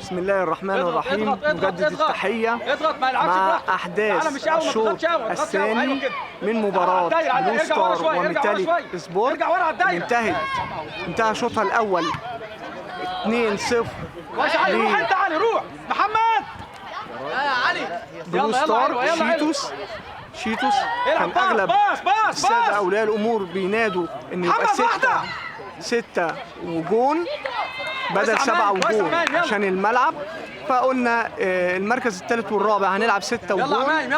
بسم الله الرحمن الرحيم. نجدد التحية مع أحداث الشوط الثاني من مباراة بلو ستار وميتاليك سبورت. انتهى شوطها الأول 2-0. روح انت علي، روح محمد بلو ستار. شيتوس كان أغلب السادة أولياء الأمور بينادوا إن يبقى 6 وجون بدل 7 وجون عشان الملعب، فقلنا المركز الثالث والرابع هنلعب 6 وجون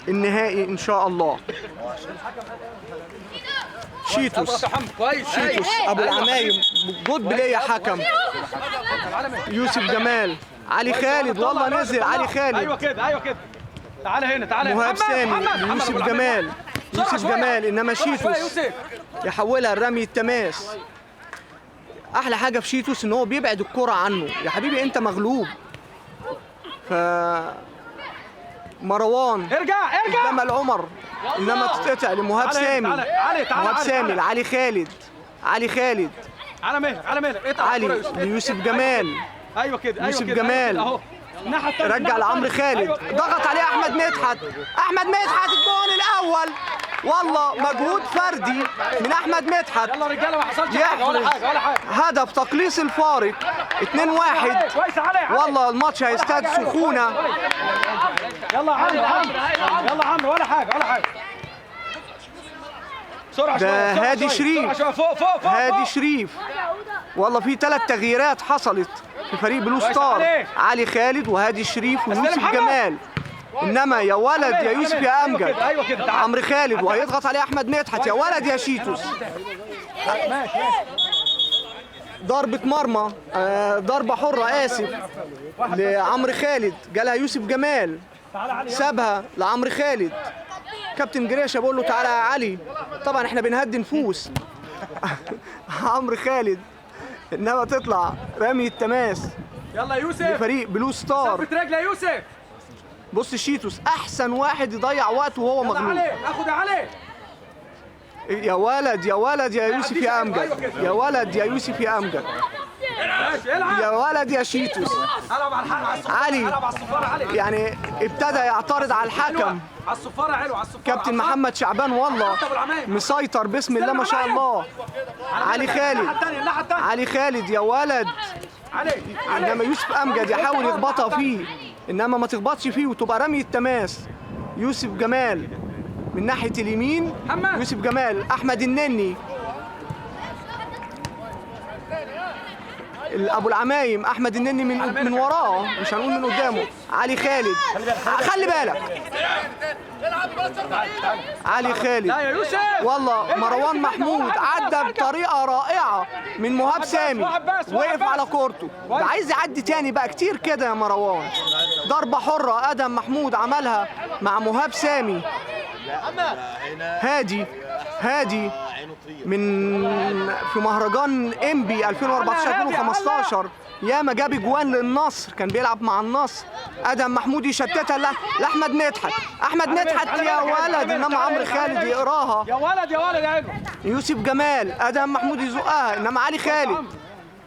والنهائي ان شاء الله. شيتوس ابو العمايم، good play يا حكم. يوسف جمال، علي خالد، والله نزل علي خالد. ايوه كده ايوه كده، تعالى هنا تعالى. مهاب سامي، يوسف جمال، يوسف جمال، انما شيتوس يحولها لرمي التماس. احلى حاجة في شيتوس ان هو بيبعد الكره عنه، يا حبيبي انت مغلوب. ف مروان ارجع ارجع قدام العمر، انما تتقطع لمهاب سامي. مهاب سامي لعلي خالد، علي خالد على مهلك على مهلك، اقطع علي ليوسف جمال. ايوه كده يوسف جمال رجع لعمرو خالد، ضغط عليه احمد مدحت. احمد مدحت الجون الاول، والله مجهود فردي من احمد مدحت. يلا رجاله ما حصلش حاجة ولا حاجة ولا حاجة. هدف تقليص الفارق 2-1. والله الماتش هيزداد سخونة. يلا عمرو يلا عمرو، ولا حاجة ولا حاجة. بسرعة ده هادي شريف، هادي شريف. والله في 3 تغييرات حصلت في فريق بلو ستار، علي خالد وهادي شريف ويوسف جمال. انما يا ولد يا يوسف يا امجد، عمرو خالد وهيضغط عليه احمد مدحت، يا ولد يا شيتوس. ضربة مرمى، ضربة حرة اسف لعمرو خالد، جالها يوسف جمال سابها لعمرو خالد. كابتن جريشة بيقول له تعالى يا علي، طبعا احنا بنهدي نفوس. عمرو خالد، انما تطلع رمي التماس. يلا يوسف لفريق بلو ستار. ثبت رجل يا يوسف. بص شيتوس احسن واحد يضيع وقته وهو مغلوب. يلا علي، اخد يا علي. يا ولد يا ولد يا يوسف يا امجد، يا ولد يا يوسف يا امجد، يا ولد يا شيتوس. علي يعني ابتدى يعترض على الحكم. كابتن محمد شعبان والله مسيطر بسم الله ما شاء الله. علي خالد، علي خالد يا ولد، انما يوسف امجد يحاول يخبطها فيه، انما ما تخبطش فيه وتبقى رمي التماس. يوسف جمال من ناحية اليمين، يوسف جمال، احمد النني، ابو العمايم، احمد النني من وراه، مش هنقول من قدامه. علي خالد، خلي بالك علي خالد. والله مروان محمود عدى بطريقة رائعة من مهاب سامي، وقف على كورته. ده عايز يعدي تاني بقى كتير كده يا مروان. ضربه حره ادم محمود عملها مع مهاب سامي. هادي، هادي من في مهرجان انبي 2014 2015 ياما جاب اجوان للنصر، كان بيلعب مع النصر. ادم محمود يشتتها لاحمد مدحت، احمد مدحت يا ولد، انما عمرو خالد يقراها. يا ولد يا ولد يا علو. يوسف جمال، ادم محمود يزقها، انما علي خالد،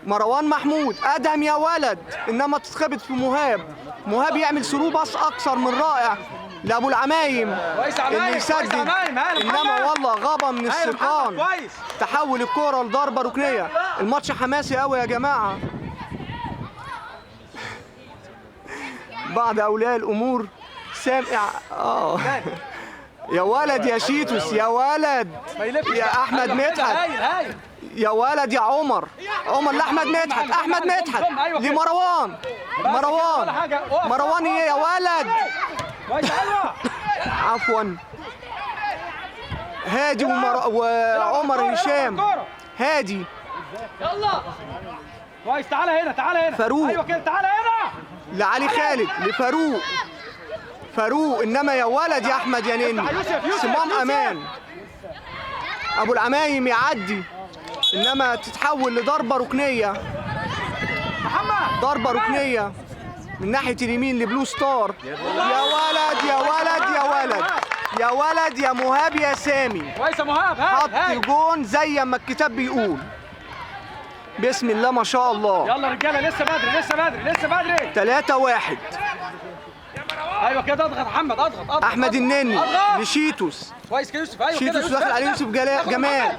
مروان محمود، ادم يا ولد، انما تتخبط في مهاب. مهاب يعمل through pass اكثر من رائع لابو العمايم اللي يسدد، انما والله غابه من السقان. تحول الكره لضربه ركنيه. الماتش حماسي قوي يا جماعة. بعض اولياء الامور سامع يا ولد يا شيتوس، يا ولد يا احمد مدحت، يا ولد يا عمر، عمر لاحمد مدحت، احمد مدحت لمروان، مروان، مروان يا ولد، عفوا هادي وعمر هشام. هادي يلا كويس، تعالى هنا تعالى هنا، فاروق، ايوه كده تعالى هنا لعلي خالد، لفاروق، فاروق، انما يا ولد يا احمد يا نني، صمام امان. ابو العمايم يعدي، انما تتحول لضربه ركنيه. ضربه ركنيه من ناحية اليمين لبلو ستار. يا ولد يا ولد يا ولد يا ولد يا مهاب يا سامي. كويس يا مهاب، حط جون زي ما الكتاب بيقول. بسم الله ما شاء الله. يلا رجاله لسه بدري لسه بدري لسه بدري. 3-1. ايوه كده اضغط محمد، اضغط اضغط. احمد النني لشيتوس. كويس كده يوسف. ايوه كده شيتوس داخل على يوسف جلال جمال.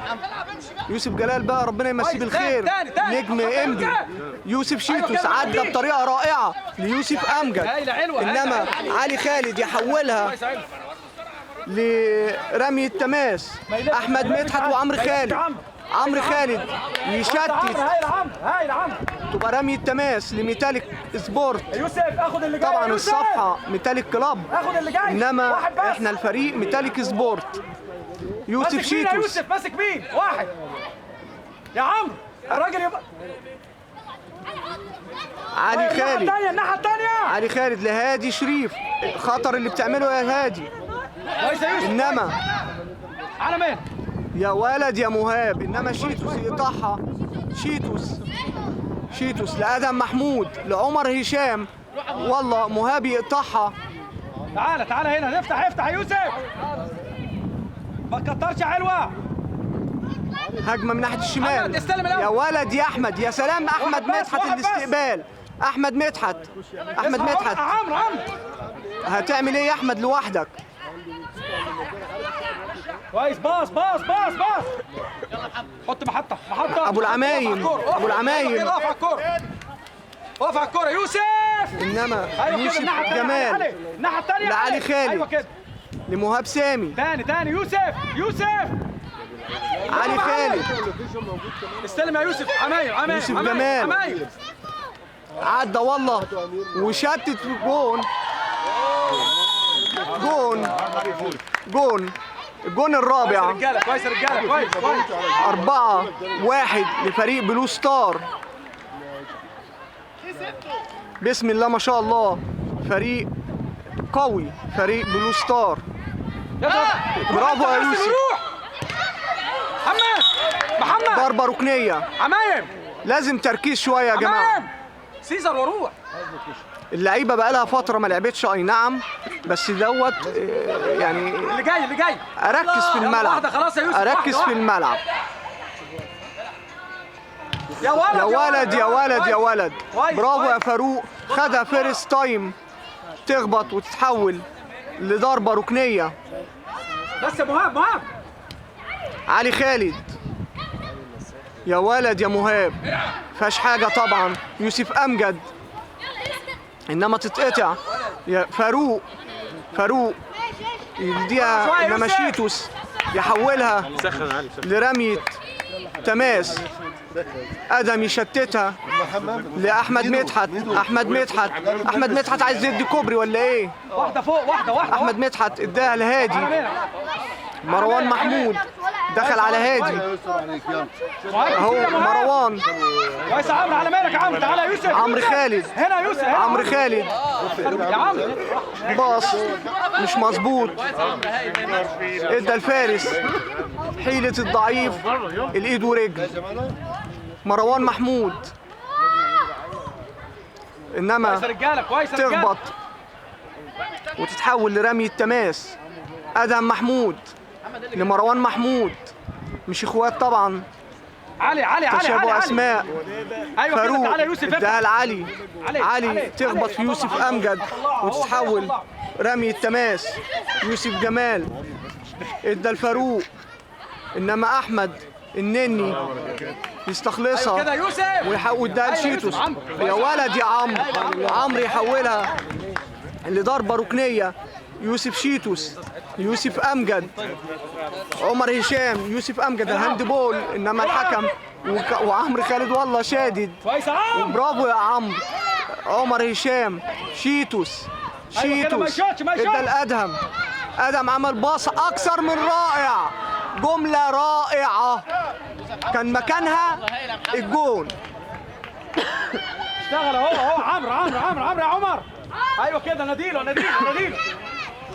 يوسف جلال بقى ربنا يمسيه بالخير، نجم انبي. يوسف شيتوس عدى بطريقة رائعة ليوسف امجد، انما علي خالد يحولها لرمي التماس. احمد مدحت وعمرو خالد. عمرو خالد يشتت، تبقى رمي التماس لميتاليك سبورت. يوسف اخد اللي جاي. طبعا الصفحة ميتاليك كلاب، اخد اللي جاي، انما احنا الفريق ميتاليك سبورت. يوسف شيتوس. يوسف ماسك مين؟ واحد يا عمرو الراجل يبقى. علي خالد الناحية الثانية. علي خالد لهادي شريف، خطر اللي بتعمله يا هادي، انما على مين؟ يا ولد يا مهاب، انما شيتوس يقطعها. شيتوس شيتوس لادم محمود لعمر هشام، والله مهاب يقطعها. تعالى تعالى هنا، افتح افتح يا يوسف، ما تكترش يا حلوة. هجمة من ناحية الشمال، يا ولد يا احمد، يا سلام احمد مدحت الاستقبال. احمد مدحت، احمد مدحت، عمرو عمرو هتعمل ايه يا احمد لوحدك؟ كويس، باص باص باص باص. يلا محمد، حط محطة محطة. ابو العمايم، ابو العمايم، اقف على الكورة، اقف على الكورة يوسف. انما يوسف جمال الناحية الثانية لعلي خالد. ايوه كده لمهاب سامي. تاني تاني يوسف، يوسف علي خالد. استلم يا يوسف. عمايم عمايم يوسف جمال عمايم عدى والله وشتت في الجون. جون جون الجون الرابع. كويس رجاله، كويس رجاله، كويس كويس. 4-1 لفريق بلو ستار. بسم الله ما شاء الله، فريق قوي، فريق بلو ستار. برافو يا يوسف. محمد محمد، ضربة ركنية. عمايم لازم تركيز شوية يا جماعة. سيزر وروح. اللعيبة بقى لها فترة ما لعبتش، اي نعم، بس دوت يعني اللي جاي اللي جاي. اركز في الملعب، خلاص يا يوسف، اركز في الملعب. يا ولد يا ولد يا ولد يا ولد، برافو يا فاروق. خدها first time، تخبط وتتحول لضربه ركنيه. بس يا مهاب، مهاب. علي خالد، يا ولد يا مهاب، فيهاش حاجة طبعا. يوسف امجد، انما تتقطع. يا فاروق، فاروق يديها، انما شيتوس يحولها لرمية تماس. ادم يشتتها لاحمد مدحت. احمد مدحت، احمد مدحت عايز يدي كوبري ولا ايه؟ واحدة فوق، واحدة واحدة. احمد مدحت اداها لهادي. مروان محمود دخل على هادي اهو. مروان كويس يا عمرو، على مالك يا عمرو، تعالى يا يوسف. عمرو خالد هنا يا يوسف، عمرو خالد يا عمرو، باص مش مظبوط، ادى الفارس. حيلة الضعيف الايد ورجل. مروان محمود، انما تخبط وتتحول لرمي التماس. ادهم محمود لمروان محمود، مش اخوات طبعا. علي علي علي تشابه اسماء. ايوه فاروق تعالى يوسف، اداها لعلي. علي تخبط في يوسف امجد وتتحول رمي التماس. يوسف جمال ادى لفاروق، انما احمد النني يستخلصها ويحول ده لشيتوس. يا ولد يا عمرو، عمرو يحولها لضربه ركنيه. يوسف شيتوس، يوسف امجد، عمر هشام، يوسف امجد ال handball، انما الحكم وعمرو خالد والله شادد. برافو يا عمرو. عمر هشام، شيتوس، شيتوس ادى لادهم. ادهم عمل باص اكثر من رائع، جملة رائعة، كان مكانها الجون. اشتغل اهو اهو عمرو عمرو عمرو عمرو يا عمر. ايوه كده، ناديله ناديله ناديله.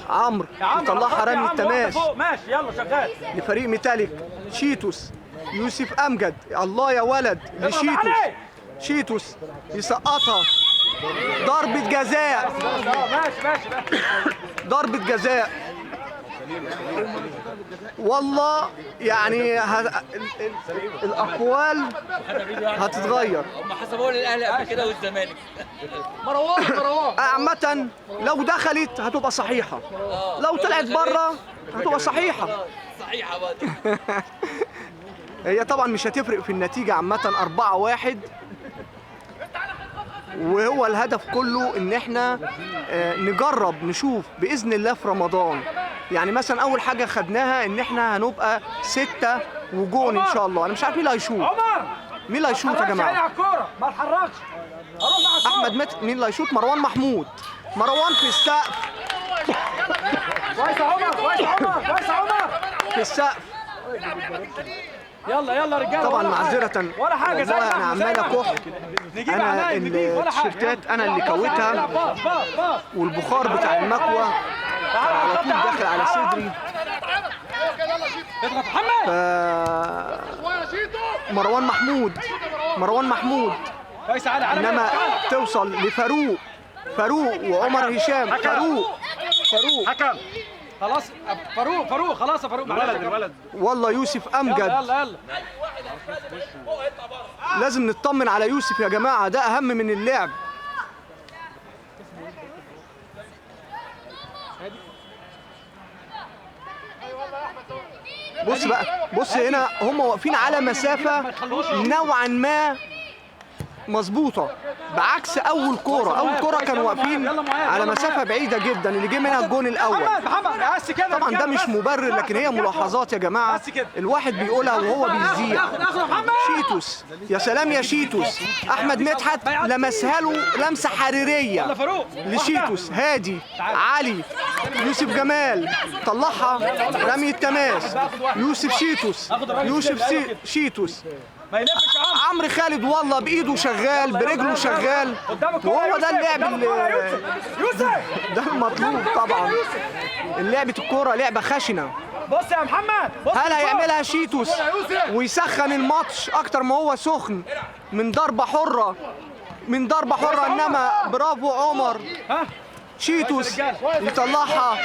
عمرو طلعها رمي التماس. ماشي يلا شغال لفريق ميتاليك. شيتوس، يوسف امجد، الله يا ولد لشيتوس. شيتوس يسقطها، ضربة جزاء. ماشي ماشي ضربة جزاء والله يعني الاقوال هتتغير. هم حسبوها للاهلي قبل كده والزمالك. مروان مروان عامة لو دخلت هتبقى صحيحة، لو طلعت بره هتبقى صحيحة. صحيحة برضه. هي طبعا مش هتفرق في النتيجة عامة 4-1، وهو الهدف كله ان احنا نجرب نشوف بإذن الله في رمضان. يعني مثلا أول حاجة خدناها ان احنا هنبقى 6 وجون ان شاء الله. انا مش عارف مين اللي هيشوط، مين اللي هيشوط يا جماعة؟ على الكورة ما اتحركش. احمد مين اللي هيشوط؟ مروان محمود. مروان في السقف. كويس يا عمر، كويس يا عمر، كويس يا عمر، في السقف. يلا يلا رجاله. طبعا معذرة ولا حاجة، زي والله انا عمال اكح. انا التيشيرتات انا اللي كويتها، والبخار بتاع المكوى على طول داخل على صدري. اضغط محمد. مروان محمود، مروان محمود، انما توصل لفاروق، فاروق وعمر هشام. فاروق، فاروق حكم خلاص، فاروق، فاروق خلاص يا فاروق، الولد الولد. والله يوسف امجد. يلا يلا لازم نطمن على يوسف يا جماعة، ده اهم من اللعب. بص بقى، بص هنا هم واقفين على مسافة نوعا ما مظبوطة، بعكس اول كورة. اول كورة كانوا واقفين على مسافة بعيدة جدا اللي جه منها الجون الاول. طبعا ده مش مبرر، لكن هي ملاحظات يا جماعة الواحد بيقولها وهو بيذيع. شيتوس، يا سلام يا شيتوس. احمد مدحت لمسها له لمسه حريريه لشيتوس. هادي، علي، يوسف جمال طلعها رمي التماس. يوسف شيتوس، يوسف شيتوس. عمرو خالد والله بايده شغال، برجله شغال، وهو ده اللعب اللي ده المطلوب طبعا. لعبه الكورة لعبه خشنه. بص يا محمد، بص هل هيعملها شيتوس ويسخن الماتش اكتر ما هو سخن؟ من ضربه حره، من ضربه حره، انما برافو عمر. شيتوس يطلعها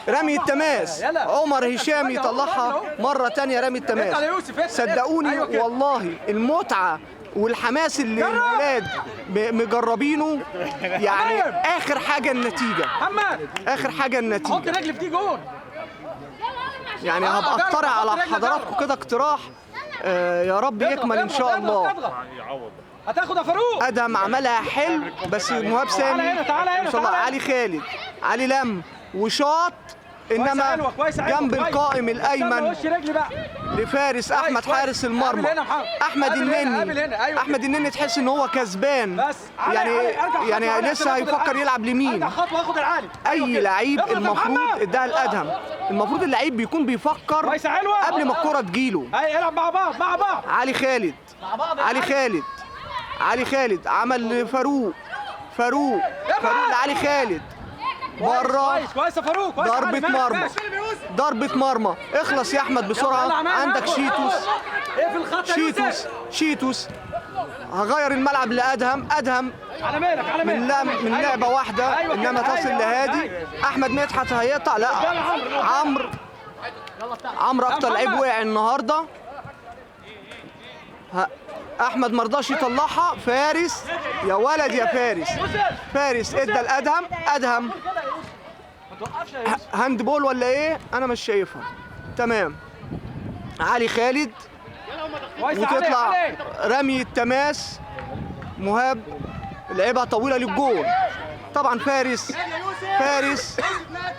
لرمي التماس. عمر هشام يطلعها مرة تانية رمي التماس. صدقوني والله المتعة والحماس اللي الولاد مجربينه، يعني آخر حاجة النتيجة، آخر حاجة النتيجة. حط رجل في دي جون. يعني هبقى اقترح على حضراتكم كده اقتراح، يا رب يكمل إن شاء الله. هتاخد يا فاروق. ادهم عملها حلو، بس مهاب سامي تعالى هنا، تعالى. علي خالد، علي لم وشاط، انما جنب القائم الايمن لفارس احمد حارس المرمى. احمد النني، احمد النني تحس ان هو كسبان، يعني لسه هيفكر يلعب لمين. اي لعيب المفروض اداها لادهم، المفروض اللعيب بيكون بيفكر قبل ما الكره تجيله. العب مع بعض، مع بعض. علي خالد، علي خالد، علي خالد عمل لفاروق، فاروق، فاروق لعلي خالد بره. كويس يا فاروق، كويس. ضربة مرمى، ضربة مرمى. اخلص يا احمد بسرعة، عندك شيتوس، شيتوس، شيتوس. هغير الملعب لادهم، ادهم على مالك، على مالك، من لعبة واحدة، انما تصل لهادي. احمد مدحت هيقطع، لا عمرو، عمرو اكتر لعيب وقع النهارده. احمد مرضاش يطلعها. فارس، يا ولد يا فارس. فارس ادى لادهم، ادهم hand ball ولا ايه؟ انا مش شايفها. تمام، علي خالد، وتطلع رمي التماس. مهاب لعبها طويلة للجول. طبعا فارس، فارس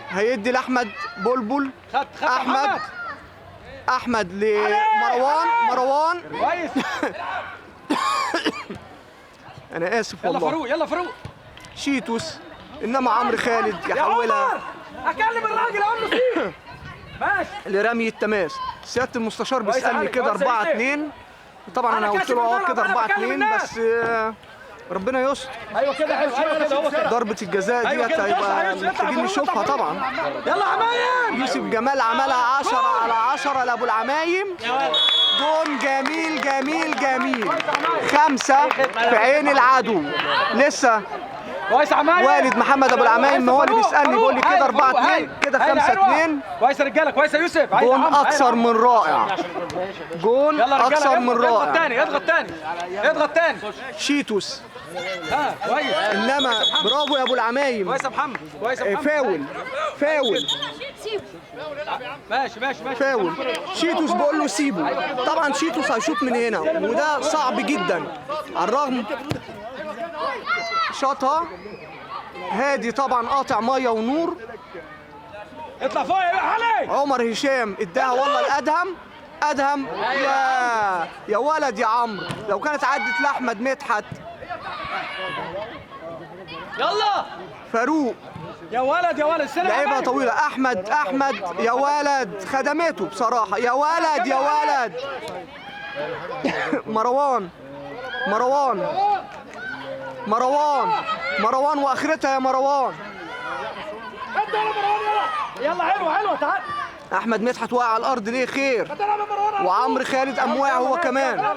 هيدي لاحمد بلبل. احمد، احمد لمروان، مروان كويس. انا اسف والله. يلا فاروق، يلا فاروق. شيتوس، انما عمرو خالد يحولها. اكلم الراجل اقول له سيب. ماشي لرمي التماس. سيادة المستشار بيسالني كده 4-2، طبعا انا قلت له كده 4-2، بس ربنا يستر. ايوه كده حلو، ايوه كده، هو كده. ضربة الجزاء ديت هيبقى محتاجين نشوفها طبعا. يلا عمايم. يوسف جمال عملها 10 على 10 لابو العمايم. جون جميل جميل جميل. 5 في عين العدو. لسه كويس عمايم. والد محمد ابو العمايم هو اللي بيسالني بيقول لي كده 4-2 كده 5-2. كويس يا رجاله، كويس يا يوسف. جون اكثر من رائع، جون اكثر من رائع. اضغط تاني، اضغط تاني، اضغط تاني. شيتوس كويس، انما برافو يا ابو العمايم. كويس يا محمد، كويس يا محمد. فاول فاول، ماشي ماشي ماشي، فاول. شيتوس بقول له سيبه، طبعا شيتوس هيشوط من هنا وده صعب جدا، على الرغم شاطها هادي طبعا قاطع مية ونور. اطلع فوق يا علي. عمر هشام اداها والله لادهم، ادهم يا ولد يا عمرو، لو كانت عدت لاحمد مدحت. يلا فاروق يا ولد يا ولد، لعبها طويلة. احمد احمد يا ولد، خدمته بصراحة يا ولد يا ولد. مروان مروان مروان مروان، واخرتها يا مروان. يلا حلوة حلوة، تعال. احمد مدحت وقع على الارض ليه؟ خير. وعمرو خالد قام واقع هو كمان.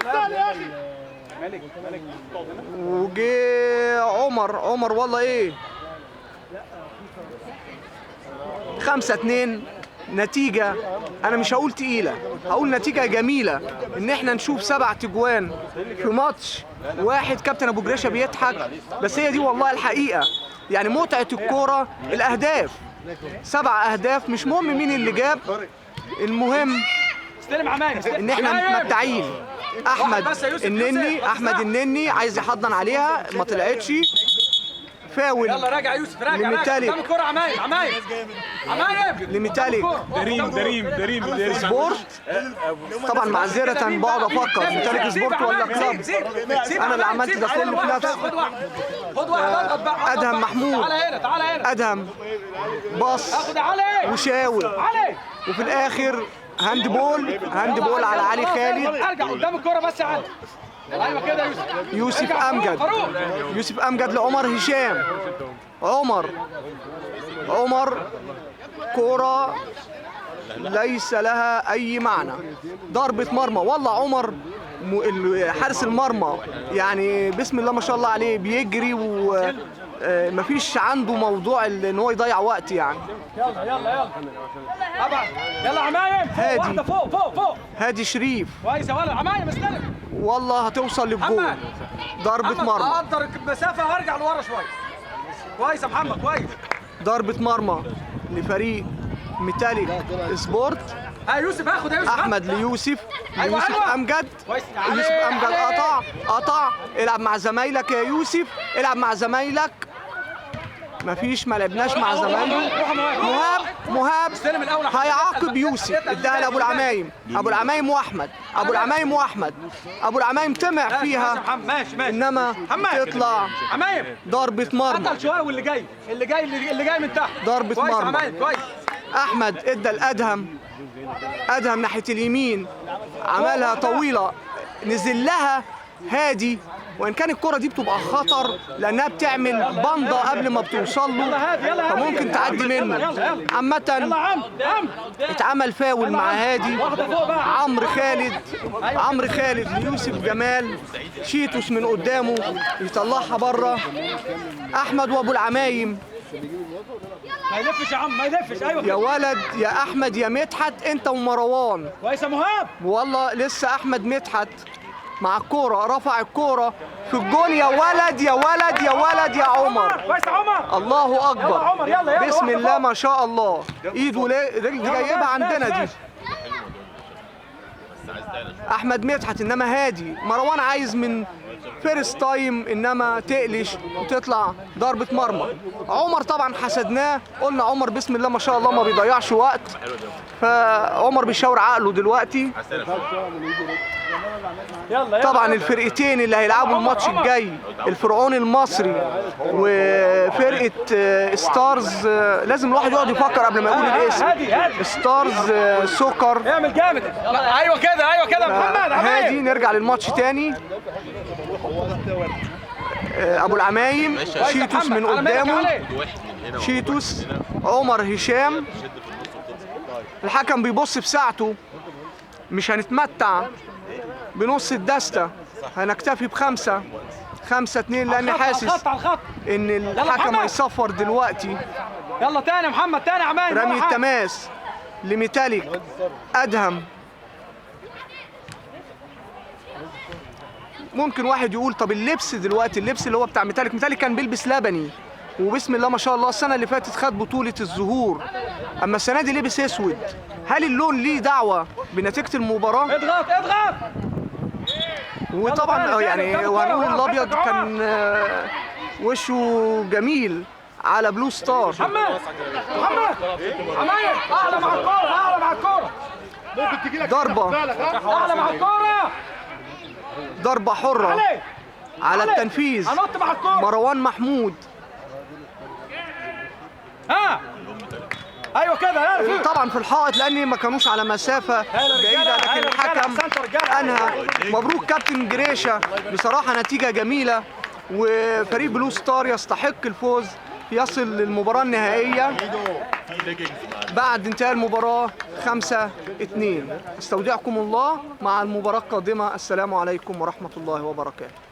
وجه عمر، عمر والله ايه. 5-2 نتيجة، أنا مش هقول تقيلة، هقول نتيجة جميلة، إن إحنا نشوف 7 تجوان في ماتش واحد. كابتن أبو جريشة بيضحك، بس هي دي والله الحقيقة، يعني متعة الكورة الأهداف. 7 أهداف، مش مهم مين اللي جاب، المهم إن إحنا متمتعين. أحمد النني، أحمد النني عايز يحضن عليها، ما طلعتش. فاول. يلا راجع يوسف، راجع راجع قدام الكرة. عمايم عمايم عمايم لميتاليك. دريم دريم دريم دريم سبورت. طبعا معذرة بقعد افكر ميتاليك سبورت ولا كلاب، انا اللي عملت ده كله في نفسي. خد واحد، اضغط بقى. ادهم محمود، تعالى هنا تعالى هنا. ادهم باص وشاور، وفي الاخر hand ball، hand ball على علي خالد. ارجع قدام الكرة بس يا علي. ايوه كده يا يوسف. يوسف امجد، يوسف امجد لعمر هشام. عمر عمر، كرة ليس لها اي معنى، ضربة مرمى. والله عمر حارس المرمى يعني بسم الله ما شاء الله عليه، بيجري ومفيش عنده موضوع ان هو يضيع وقت يعني. يلا يلا يلا ابعد، يلا عمايم. هادي واحدة فوق فوق فوق. هادي شريف، كويس يا ولد. عمايم استلم، والله هتوصل للجول. ضربة مرمى. اقدر المسافة وارجع لورا شوية. كويس يا محمد، كويس. ضربة مرمى لفريق ميتاليك سبورت. يوسف هاخد يا يوسف. احمد ليوسف، يوسف امجد، يوسف امجد قطع قطع. العب مع زمايلك يا يوسف، العب مع زمايلك. مفيش، ما لعبناش مع زمايله. مهاب مهاب هيعاقب يوسف، اداها لابو العمايم، ابو العمايم واحمد، ابو العمايم واحمد، ابو العمايم طمع فيها، انما تطلع ضربة مرمى. قطع شوية، واللي جاي اللي جاي اللي جاي من تحت ضربة مرمى. احمد ادى لادهم، ادهم ناحية اليمين عملها طويلة، نزل لها هادي، وان كان الكره دي بتبقى خطر لانها بتعمل بنده قبل ما بتوصل له، فممكن تعدي منه. عامة اتعمل فاول مع هادي. عمرو خالد، عمرو خالد ليوسف جمال، شيتوس من قدامه يطلعها بره. احمد وابو العمايم. ما يلفش يا عم، ما يلفش. ايوه يا ولد يا احمد يا مدحت، انت ومروان. كويس يا مهاب. والله لسه احمد مدحت مع الكورة، رفع الكورة في الجون. يا ولد يا ولد يا ولد يا عمر. كويس يا عمر. الله اكبر. يلا عمر، يلا يلا. بسم الله ما شاء الله. ايده رجل دي جايبها عندنا دي. احمد مدحت، انما هادي. مروان عايز من first time، انما تقلش وتطلع ضربه مرمى. عمر طبعا حسدناه، قلنا عمر بسم الله ما شاء الله ما بيضيعش وقت، فعمر بيشاور عقله دلوقتي. طبعا الفرقتين اللي هيلعبوا الماتش الجاي، الفرعون المصري وفرقه ستارز، لازم الواحد يقعد يفكر قبل ما يقول الاسم. ستارز سكر. اعمل جامد. ايوه كده، ايوه كده يا محمد. هادي. نرجع للماتش تاني. ابو العمايم، شيتوس من قدامه، شيتوس، عمر هشام. الحكم بيبص في ساعته، مش هنتمتع بنص الدستة، هنكتفي بخمسة. 5-2، لان حاسس على الخط على الخط ان الحكم هيصفر دلوقتي. يلا تاني يا محمد، تاني يا عماد. رمي التماس لميتاليك ادهم. ممكن واحد يقول طب اللبس دلوقتي، اللبس اللي هو بتاع ميتاليك، ميتاليك كان بيلبس لبني، وبسم الله ما شاء الله السنة اللي فاتت خد بطوله الزهور، اما السنة دي لبس اسود. هل اللون ليه دعوه بنتيجة المباراة؟ اضغط اضغط. وطبعا يعني وهنقول الابيض كان وشه جميل على بلو ستار. محمد محمد عماير، اعلى مع الكورة، اعلى مع الكورة، ممكن تجي لك ضربه، اعلى مع الكورة، ضربه حره على التنفيذ. هنط مع الكورة مروان محمود. ها ايوه كده طبعا في الحائط لان ما كانوش على مسافة بعيدة، لكن الحكم انهى. مبروك كابتن جريشه، بصراحة نتيجة جميلة، وفريق بلو ستار يستحق الفوز، يصل للمباراة النهائية بعد انتهاء المباراة 5-2. استودعكم الله مع المباراة القادمة. السلام عليكم ورحمة الله وبركاته.